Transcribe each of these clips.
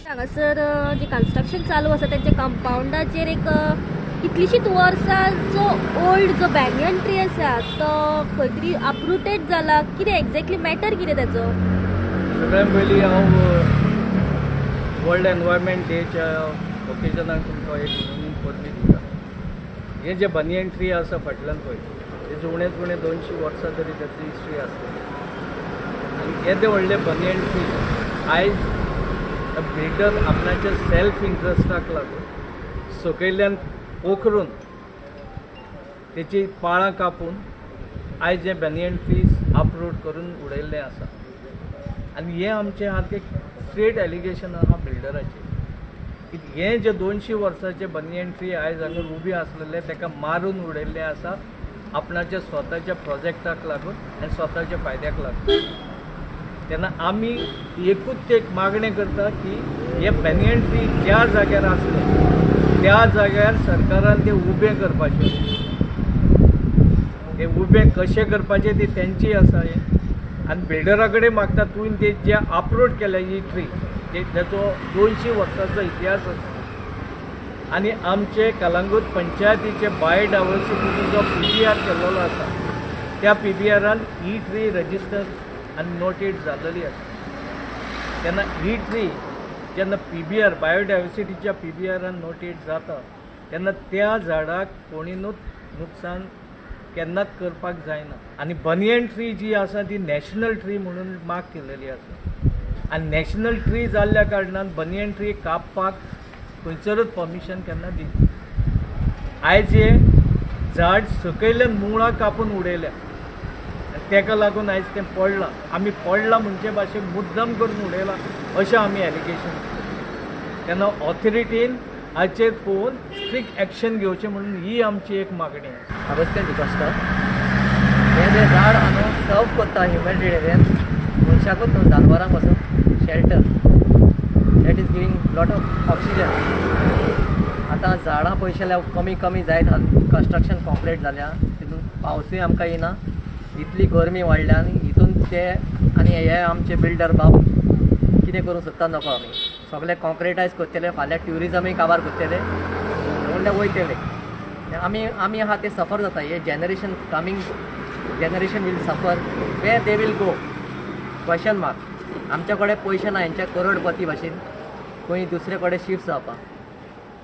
हांगासर जें कन्स्ट्रक्शन चालू आसा तेंच्या कंपावंडाचेर एक कितलींशींच वर्सां जो ओल्ड जो बॅनियन ट्री आसा तो खंय तरी अपरुटेड जाला. कितें एक्झॅक्टली मॅटर कितें ताचो? सगळ्यात पयलीं हांव वर्ल्ड एनवायरमेंट डेच्या ओकेजनाक तुमकां एक म्हणून परबीं दिता. हें जें बनियन ट्री आसा फाटल्यान पळय, तेजें उणेच उणें 200 वर्सां तरी ताची हिस्ट्री आसतली आनी येदें व्हडलें बनियन ट्री आयज बिल्डर आपणाच्या सेल्फ इंट्रस्टाक लागून सकयल्यान पोखरून, तेची पाळां कापून आयज हें बनियन ट्रीज अपरूट करून उडयल्लें आसा. आनी हें आमचें सारकें स्ट्रेट एलिगेशन आहा बिल्डराचेर की हें जें 200 वर्साचें बनियन ट्री आयज हांगा उबें आसलेलें, ताका मारून उडयल्लें आसा आपणाच्या स्वताच्या प्रोजेक्टाक लागून आनी स्वताच्या फायद्याक लागून. तेन्ना आमी एकूच एक मागणें करता की हे बनियन ट्री ज्या जाग्यार आसले त्या जाग्यार सरकारान ते उबें करपाचें. ते उबें कशें करपाचें ती तेंची आसा हें. आनी बिल्डरा कडेन मागता, तुवें ते जे अपरूट केल्या ही ट्री ते तेचो 200 वर्सांचो इतिहास आसा आनी आमचे कलंगूट पंचायतीचे बायोडायवर्सिटीचो जो पीबीआर केल्लो आसा, त्या पीबीआरान ही ट्री रजिस्टर आनी नोटेड जाल्लेली आसा. तेन्ना ही ट्री जेन्ना पीबीआर बायोडायवर्सिटीच्या पीबीआरान नोटेड जाता, तेन्ना त्या झाडाक कोणीनूच नुकसान केन्नाच करपाक जायना. आनी बनियन ट्री जी आसा ती नॅशनल ट्री म्हणून मार्क केलेली आसा आनी नॅशनल ट्री जाल्ल्या कारणान बनियन ट्री कापपाक खंयसरूच परमिशन केन्ना दिना. आयज हे झाड सकयल्यान मुळां कापून उडयल्या आनी ताका लागून आयज तें पडलां. आमी पडलां म्हणचे भाशेन मुद्दम करून उडयलां अशें आमी एलिगेशन. तेन्ना ऑथॉरिटीन हाचेर पळोवन स्ट्रिक्ट एक्शन घेवचें म्हणून ही आमची एक मागणी आसा. अगस्त्यन डिकॉस्टा. हें जें झाड आहा न्हू, सर्व करता ह्युमॅनिटेरियन, मनशाकूच न्हू, जानवरांक पासून shelter that is giving lot of oxygen. आतां झाडां पयशे जाल्यार कमी कमी जायत आहा. कन्स्ट्रक्शन कॉम्प्लीट जाल्या, तितून पावसूय आमकां येना, इतली गरमी वाडल्या. आनी हितून ते आनी हे आमचे बिल्डर बाब कितें करूंक सोदता नको. आमी सगळे कॉन्क्रिटायज करतले, फाल्यां ट्युरिजमूय काबार करतले म्हणल्यार वयतले. आमी आहा ते सफर जाता. हे generation, coming generation will suffer. Where they will go, question mark. आमच्या कडेन पयशे ना हेंच्या करोडपती भाशेन खंय दुसरे कडेन शिफ्ट जावपाक.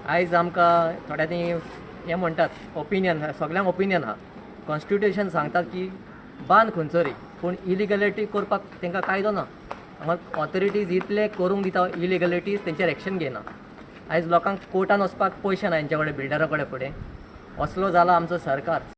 आयज आमकां थोड्यांनी हें म्हणटात, ओपिनियन, सगल्यांक ओपिनियन आहा. कॉन्स्टिट्युशन सांगतात की बांद खंयसरय, पूण इलिगलिटी करपाक तांकां कायदो ना. हांगा ऑथॉरिटीज इतले करूंक दिता इलिगलिटीज, तेंचेर एक्शन घेयना. आयज लोकांक कोर्टान वचपाक पयशे ना हेंच्या कडेन, बिल्डरा कडेन. फुडें असलो जाला आमचो सरकार.